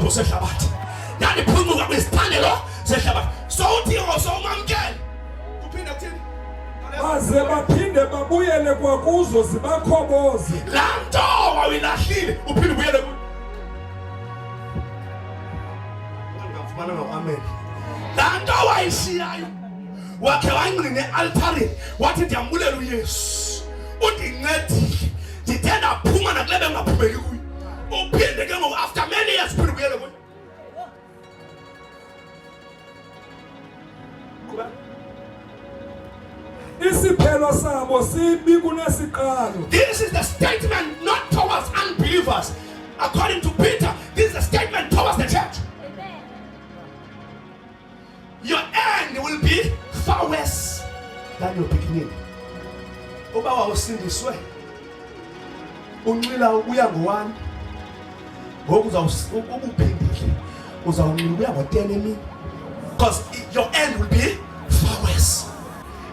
kwisibopho sehlabathi, ndandiphuncuka kwizithandelo zehlabathi. So uThixo sowumamkele, kuphinda kuthini? Baze baphinde babuyele kwakuzo zibakhoboze. Laa nto wawuyilahlile uphinde ubuyele kuyo. Ndingamfumana ngoamen. Laa nto wayishiyayo wakhe wangqina ealtarini wathi ndiyambulela uYesu undincedile, ndithe ndaphuma nakule bengaphumeki kuyo. Uphinde ke ngoku after many years uphinde ubuyele kuyo. Isiphelo sabo sibi kunesiqalo. This is the statement not towards unbelievers. According to Peter, this is a statement towards the church. Amen. Your end will be far worse than your beginning. Uba wawusindiswe unxila ubuya ngo-1, ngoku ubuphindile uzawunxila ubuya ngo-10 emini, because your end will be far worse,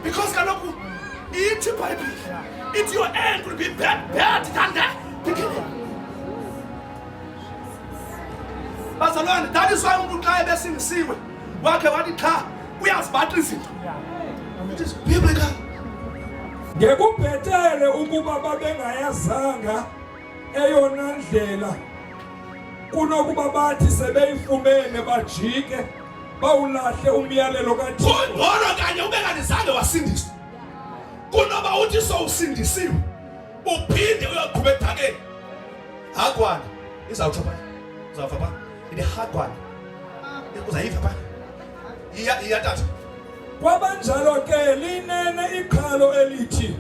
because kaloku ithi ibhayibhile ithi your end will be bad, bad than the beginning. Bazalwane, that is why umuntu xa ebesindisiwe wakhe wathi qha uyazibaxa izinto. It is biblical. Ngekubhetele ukuba babengayazanga eyona ndlela kunokuba bathi sebeyifumene bajike bawulahle umyalelo kaThixo. Kungcono kanye ube kanti zange wasindiswa kunoba uthi sowusindisiwe uphinde uyoqhuba edakeni. Hagwana izawutsho pha, uzawuva pha, ithi hagwana, uzayiva pha. Iya, iya tata. Kwabanjalo ke linene iqhalo elithi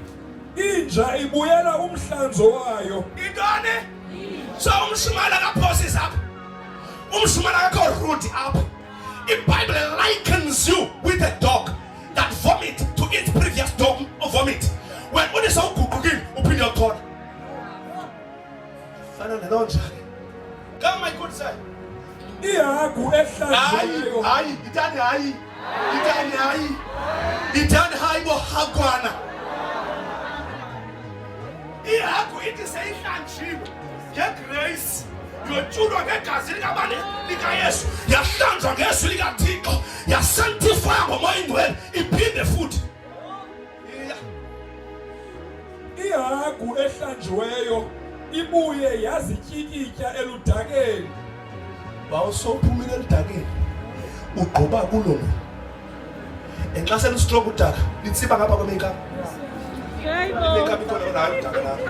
inja ibuyela umhlanzo wayo. Intoni? So umshumala kaphosisa apha, umshumala kakho rude apha. IBible likens you with a dog that vomit to its previous dog vomit. When uthi sewuguqukile uphinde uyothola fana naloo njani. Come, my good sir. Ihagu Hayi, ehlanjiweyo. hayi, itani hayi. Itani hayi. Itani hayi bohagwana. Ihagu ithi seyihlanjiwe ngegrace, yotyulwa ngegazi likabani? LikaYesu. Yahlanjwa ngezwi likaThixo, yasanctifya ngomoya ingcwele, iphinde futhi. Iya. Ihagu ehlanjiweyo ibuye yazityikitya eludakeni. Wawusowuphumile eludakeni, ugquba kulo ngo. And xa selustrong udaka, litsiba ngapha kwe-makeup. I-makeup ikhona nayo udaka lapho.